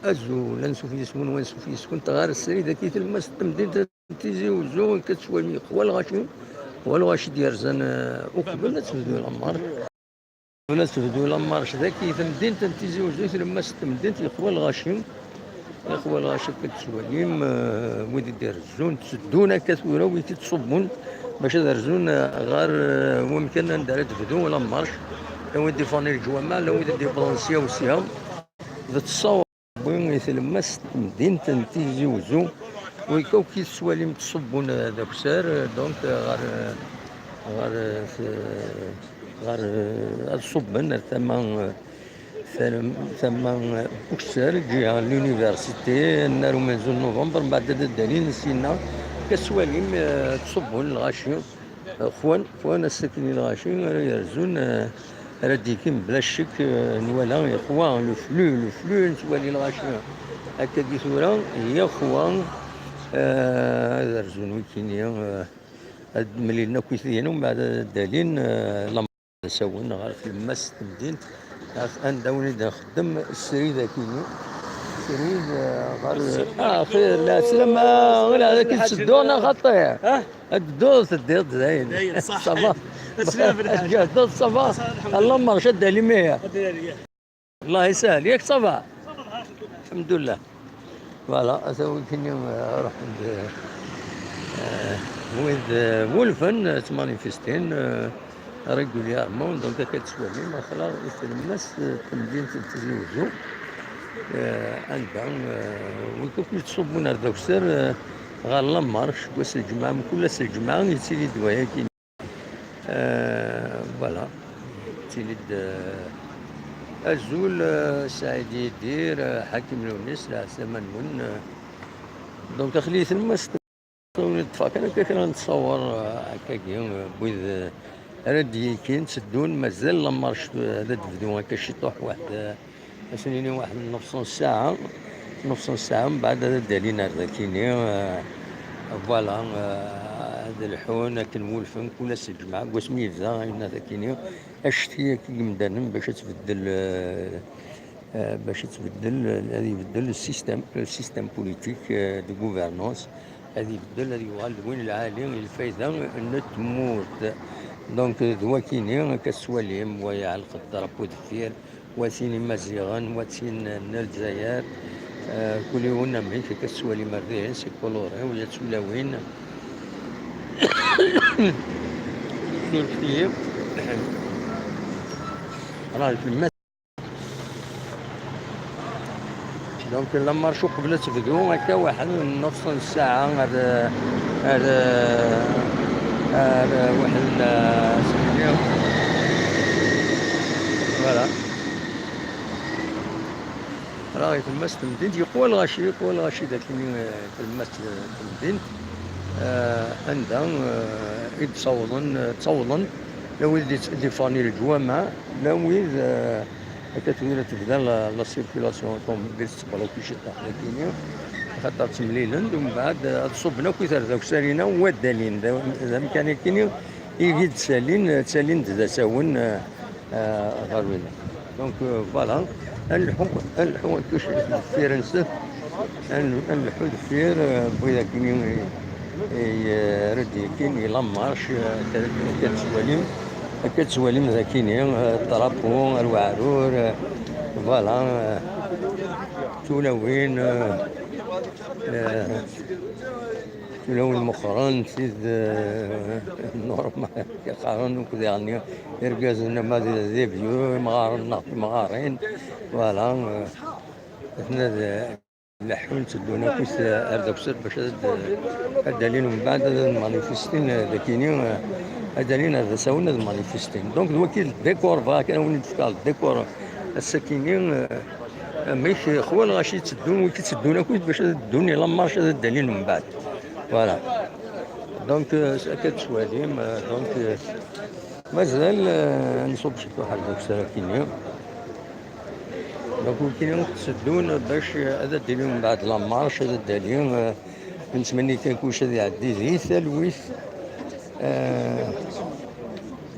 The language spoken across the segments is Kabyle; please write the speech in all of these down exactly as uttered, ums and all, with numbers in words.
Azul, ansuf yes-wen, wansuf yes-kent ɣer srid-agi, tlemmast n temdint n Tizi Uzzu, akka tettwalim yeqwa lɣaci, yeqwa lɣaci d-yerzan, eh, uqbel ad tebdu lamarc. Uqbel ad tebdu lamarc dagi, tamdint n Tizi Uzzu, tlemmast n temdint, yeqwa lɣaci, yeqwa lɣaci akka tettwalim, eh, wid i d-irezzun, tteddun akka tura, wid i d-ṣubbun bac ad rzun, eh, ɣer, eh, wamkan anda ara tebdu lamarc, la wid d-iffɣen i leǧwameɛ, la wid i d-yewwḍen sya u sya. D ttṣawer wwi i tlemmast n temdint n Tizi Uzzu, wid akk i tettwalim ttṣubbun d akessar, donc, ɣer, ɣer, ɣer, ad ṣubben ar tama, tama, tama n ukessar, ǧiha n l'université, nnar umenzu n novembre, mbeɛd ad d-alin syenna, akka tettwalim, eh, ttṣubbun lɣaci. Xwan, xwan ass-akin i lɣaci ara yerzun, eh, ara d-yekin bla ccek, eh, nwala yeqwa le flux, le flux, nettwali lɣaci. Akkagi tura, yeqwa, eh, ad rzun wikini, eh, ad mlilen akk itedyan, umbeɛd ad d-alin, eh, lamer ad awen ɣer tlemmast n temdint, ɣef anda win i d-nxeddem srid akini. Srid, eh, ɣer, ah, xir, lɛeslama, ɣer ad k-id-sedduɣ neɣ xaṭi? Ad tedduḍ, teddiḍ dayen. Dayen, ṣaḥ. Ça va. Aslama lḥal. Tedduḍ, ça va. Ça va, lḥemdulillah. Lamarc ad d-alim ihi. Ad d-alim ihi. Allah yesahel. Yak ça va? Lḥemdulillah. Voilà, ata wikini, eh, ruḥen-d, eh, wid, eh, wulfen, eh, ttmanifistin, eh, régulièrement, donc akka tettwalim, axla i tlemmast, eh, n temdint n Tizi Uzzu, eh, anda, eh, wid akk yettṣubbun ar d akessar, eh, ɣer lamarc, seg wass n lǧemɛa, mkul ass n lǧemɛa, yettili-d wayagi. Eh, voilà. Yettili-d, eh, azul, eh, Saɛid Yidir, eh, Ḥakim Lewnis, lɛeslama-nwen, eh. Donc, aql-i tlemmast, ṭṭfeɣ kan akka kra n ttṣawer, eh, akkagi, eh, n wid, eh, ara d-yekin, tteddun, mazal lamarc, eh, ad d-tebdu akka ciṭuḥ, waḥed, eh, Ad sen-nini waḥed n nefṣ n ssaɛa, nefṣ n ssaɛa, mbeɛd ad d-alin ar dakini, eh, voilà, eh, ad lḥun akken wulfen kul ass n lǧemɛa, deg wasmi yebda ayenna dakini, acetki-agi n yimdanen bac ad tbeddel, eh, eh, bac ad tbeddel, ad ibeddel le système, le système politique, eh, de gouvernance, ad ibeddel, ad yuɣal d win lɛali i lfayda n tmurt. Donc, d wakini akka tettwalim, wa iɛelleq-d drapeau deffir, wa tin Imaziɣen, wa tin n Lezzayer. Eh, kul yiwen amek akka tettwalim ar dihin, c'est coloré, wa tulawin. Surfet-iyi. Rah lfilmat. Donc, lamarc uqbel ad tebdu, akka waḥed n nefṣ n ssaɛa ar, ar, ar waḥed n, voilà. Rah i tlemmast n temdint, yeqwa lɣaci, yeqwa lɣaci dakini, eh, tlemmast n temdint, eh, anda, eh, i d-ttawḍen, eh, ttawḍen, la wid d-, d-iffɣen i leǧwameɛ, la wid, eh, akka tura tebda la, la circulation automobile tettbloki ciṭuḥ dakini, axaṭer ttemlilen-d, umbeɛd, eh, ad ṣubben akk i tarda ukessar-inna, wa d-alin, d, d amkan akini, i d-ttalin, ttalin-d d asawen, eh, eh, ɣer winna. Donc, euh, voilà. Ad nleḥḥu, ad nleḥḥu ad tucret deffir-nsen. Ad n-, ad nleḥḥu deffir, euh, n wid akken i, i, eh, ara d-yekin i lamarc, eh, akka, akka tettwalim, akka tettwalim dakini, eh, drapeau, ar weɛrur, eh, voilà, eh, tulawin, eh, eh, Tulawin meqqren, tid, eh, normal, qqaren akk diɣen irgazen ama d, d ibyu, imɣaren neɣ timɣarin, voilà, eh, atna d, leḥḥun, tteddun akk s, ar d akessar bac ad, ad d-alin umbeɛd ad manifestin, eh, dakini, eh, ad d-alin ar d asawen ad manifestin. Donc, d waki d décor, bɣiɣ kan ad wen-d-fkeɣ décor ass-akini, eh, amek, xwa lɣaci tteddun, wiki tteddun akk bac ad ddun i lamarc ad d-alin umbeɛd. Voilà. Donc, euh, akka tettwalim, euh, donc, euh, mazal, euh, nṣubb ciṭuḥ ar d akessar akini. Donc, wikini tteddun bac, euh, ad d-alin mbeɛd lamarc, ad d-alin, euh, nettmenni kan kullec ad iɛeddi di talwit, euh,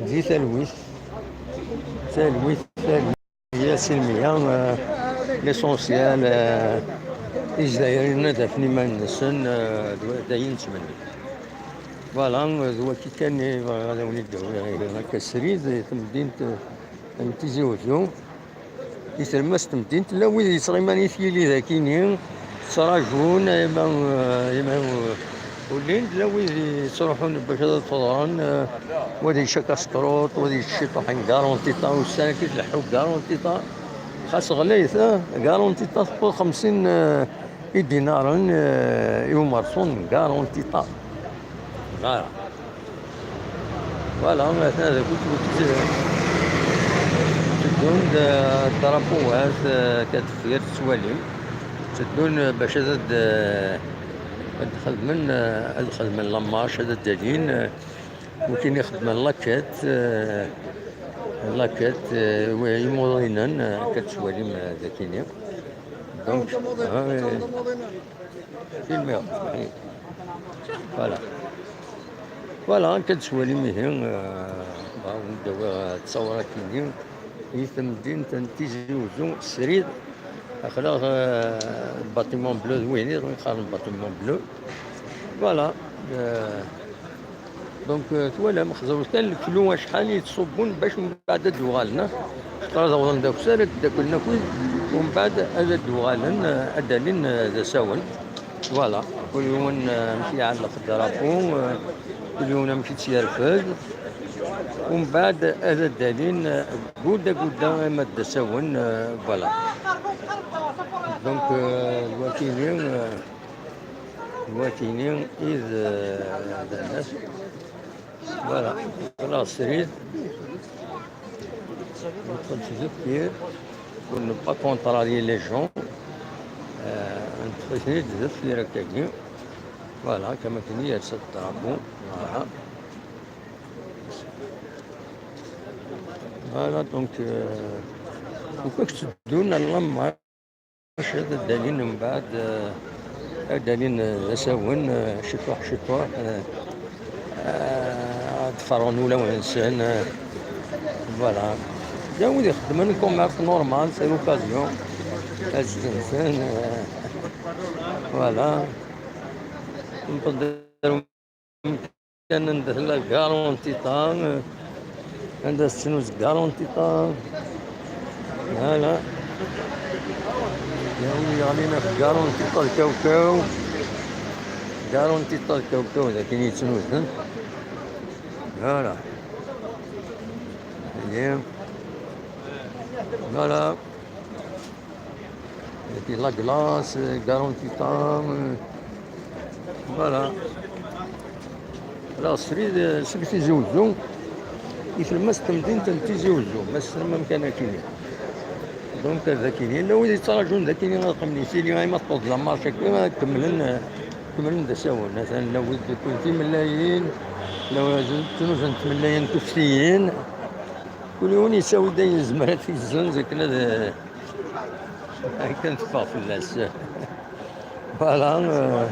di talwit, talwit, talwit. Meyya si lmeyya, eh, L'essentiel, euh, Izzayriyen ad afen iman-nsen, euh, d wa-, d ayen nettmenni. Voilà, d waki kan i bɣiɣ ad awen-d-awiɣ akka srid i temdint, euh, n Tizi Uzzu. I tlemmast n temdint, llan wid yettɣiman i tili d akini, ttraǧun, ima, ima, ur llin, llan wid yettruḥun bac ad feḍren, eh, wa ad yečč akaskruṭ, wa ad yečč ciṭuḥ n garantiṭa, ussan-agi tleḥḥu garantiṭa, xas ɣlayet, eh, garantiṭa tewweḍ xemsin, eh, idinaren, eh, i umerṣun n garantiṭa. Voilà. Voilà, atan d akk, tteddun-d, eh, drapeau-wat, eh, akka deffir, tettwalim. Tteddun, eh, bac ad, ad, eh, ad xedmen, eh, ad xedmen la marche, ad d-alin, eh, wakin ixeddmen la quête, eh, la quête, eh, imuḍinen, eh, akka tettwalim, eh, dakini. Donc, ah, eh, filmiɣ. Voilà. Voilà, akka d-tettwalim ihi, euh, awen-d-awiɣ, euh, ttawra-kini i temdint n Tizi Uzzu srid, aql-aɣ, euh, bâtiment bleu d win iḍen qqaren bâtiment bleu. Voilà. Euh, donc, euh, twalam, xzewet kan leklu acḥal i yettṣubbun bac mbeɛd ad d-uɣalen, ah. Xaṭer ad awḍen d akessar, ad ddaklen akk, umbeɛd ad d-uɣalen, euh, ad d-alin, euh, d asawen. Voilà, kul yiwen, eh, amek iɛelleq drapeau, eh, kul yiwen amek i tt-yerfed. Umbeɛd ad d-alin, eh, gudda gudda ama d asawen, eh, voilà. Donc, eh, d wakini, eh, d wakini i d, eh, d anas. Voilà, voilà, srid. Netta d deffir, pour ne pas contrarier les gens. Euh, netta d deffir akkagi. Voilà, kama kini yersa drapeau. Voilà. Voilà, donc, euh, uko tteddun lamma ad d-alin mbeɛd, eh, ad d-alin, eh, d asawen, eh, ciṭuḥ, ciṭuḥ, eh, eh, ad ferɣen ulawen-nsen, eh, voilà. Llan wid ixeddmen commerce normal, c'est l'occasion. Ad zzenzen, eh, voilà. Nṭeḍ kan anda tella garantiṭa, anda tettnuz garantiṭa. Voilà. Yawi yeɣlin ɣef garantiṭa d kawkaw. Garantiṭa d kawkaw d akken yettnuzen. Voilà. Ihi. Voilà. Et puis la glace, euh, garantie temps, euh, voilà. Alors, srid, euh, seg Tizi Uzzu, i tlemmast n temdint n Tizi Uzzu, ma tessnem amkan akini. Donc, d akini, yella wid yettraǧun d akini ad qqimen i tili, ayma teṭṭeḍ la marche akkin, ad kemmlen, euh, kemmlen d asawen. Atan la wid d timellayin, la wid ttnuzen tmellayin tuftiyin. Kul yiwen yettawi-d ayen yezmer ad t-yezzenz akken ad, akken teffeɣ fell-as. Voilà, euh,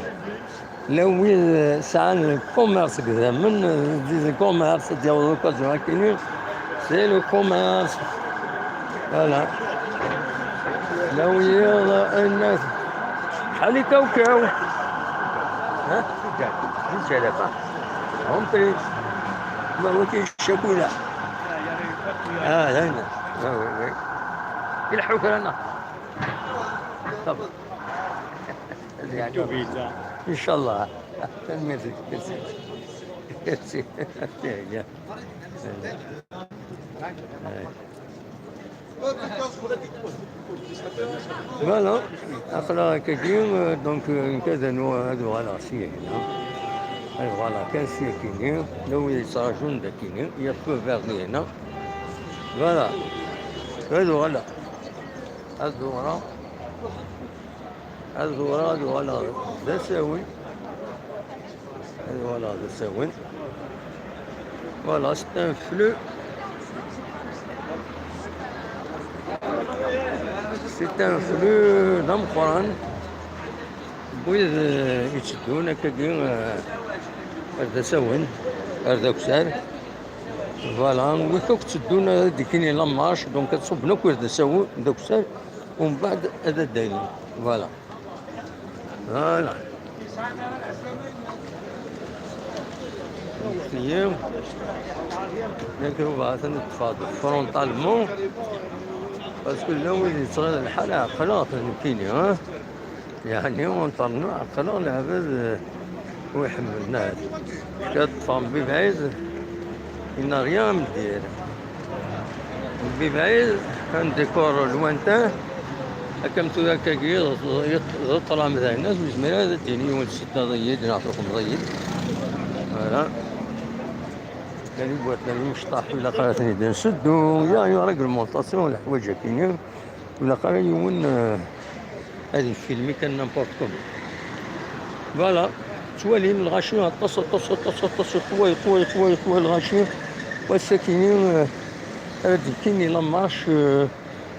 la wid, euh, sɛan commerce deg idammen, euh, di commerce ad yaweḍ l'occasion akkin, c'est le commerce. Voilà. La wid, euh, ayen, acḥal i kawkaw? Ha? Di ǧǧalaba. Compris. Ma waki ccakula. Ah, d ayen. Ah, oui, oui. Ileḥḥu kra neɣ? Ṭab. Incallah. Tanemmirt-ik. Merci. Merci. Voilà, aql-aɣ akkagi, euh, donc, euh, nekk ad anu-, ad uɣaleɣ sya hina. Ad uɣaleɣ kan sya kini, la wid yettraǧun d akini, il y a feu vert di hina. Voilà, ad uɣaleɣ. Ad uɣaleɣ. Ad uɣaleɣ, ad uɣaleɣ d asawen. Ad uɣaleɣ d asawen. Voilà, c'est un flux. C'est un flux d ameqqran. Wid, euh, yetteddun akkagi, euh, ar d asawen, ar d akessar. Voilà, wid akk tteddun ad d-ikkini la marche, donc ad ṣubben akk ar d asawen, d akessar. ومن بعد هذا الدليل. Voilà. Voilà. Merci. لكن هو بعثني التفاضل frontalement. Parce que لو اللي صغير الحالة عقلات نكيني، ها؟ يعني، ونطلع عقلات العباد، آه، ويحملنا. كتفهم ببعيد، il n'a rien à me dire. ببعيد، un décor lointain، هكا مثل هكا كي يط-، يط-، يطلع مثلا الناس، ويزمر هذا الدين يوم ستة ضيد، نعطيكم ضيد. Voilà. كان يبغى ثاني مشطاح ولا قراتني دين سدو، يا، يا، réglementation، الحوايج كاينين. ولا قرا يوم، آه، هذه الفيلم كان n'importe quoi. Voilà. توالي الغاشي، طس، طس، طس، طس، طوي، طوي، طوي، طوي الغاشي. والساكنين، آه، هذا كاين la marche، آه،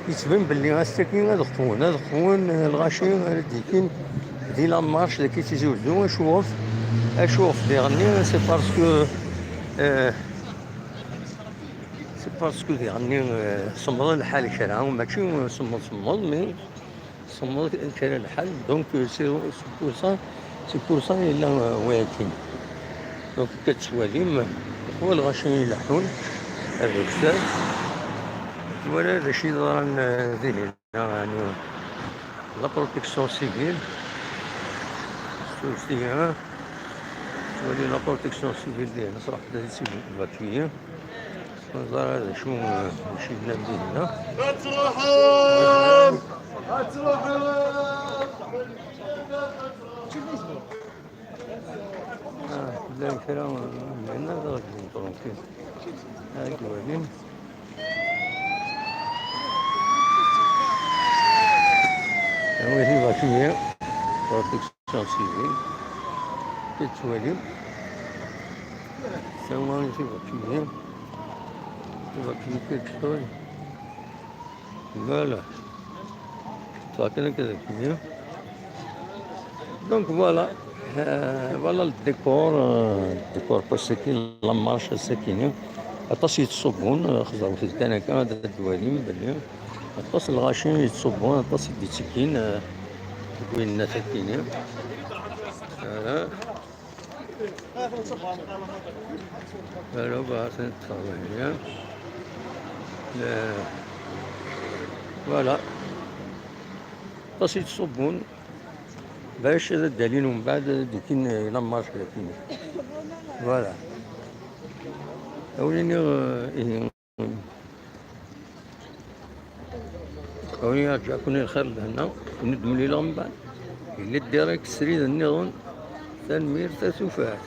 يتبان بلي الساكنين هذا قوون، هذا قوون، آه، الغاشي، هذا كاين دي la marche، اللي كي تيزي ولدو، اشوف، اشوف ديغني، c'est parce que، آه، c'est parce que ديغني، آه، سمض الحال كرا، ماشي سمض سمض، mais سمض كرا الحال، donc، آه، c'est، c'est pour ça، c'est pour ça إلا، آه، ولكن. Donc كتسواليم، هو الغاشي يلحون، الركسان، ولا هذا الشيء ضران، آه، ذهن. يعني la protection civile، سوسيا، تولي la protection civile ديالنا صراحة بدات تسيب évacuer. نزار هذا شو مشي لنا بدينا. آه، لا كلام، هنا غادي tranquille. هاك وين؟ هو هي فاكية، protection civile. كتوالي. سوا هي فاكية. فاكية كتوالي. Voilà. فاكية كتوالي. Donc voilà. آه، voilà le décor، آه، le décor pour السكين، la marche السكينة. Aṭas yettṣubbun، آه، خزر في الكنكة، هذا الدوالي مبلي. Aṭas الغاشي yettṣubbun، aṭas يديتكين، آه، وين الناس كينين. آه. Voilà، بقى تنتظر هنا. آه. Voilà. Aṭas yettṣubbun. باش هذا الدليل ومن بعد ديكين la marche لكن. Voilà. أوليني، آه، إيه. أوليني رجعكم الخير لهنا، وندم لي من بعد. إلا direct سريد النظام، تنمير تسوفات.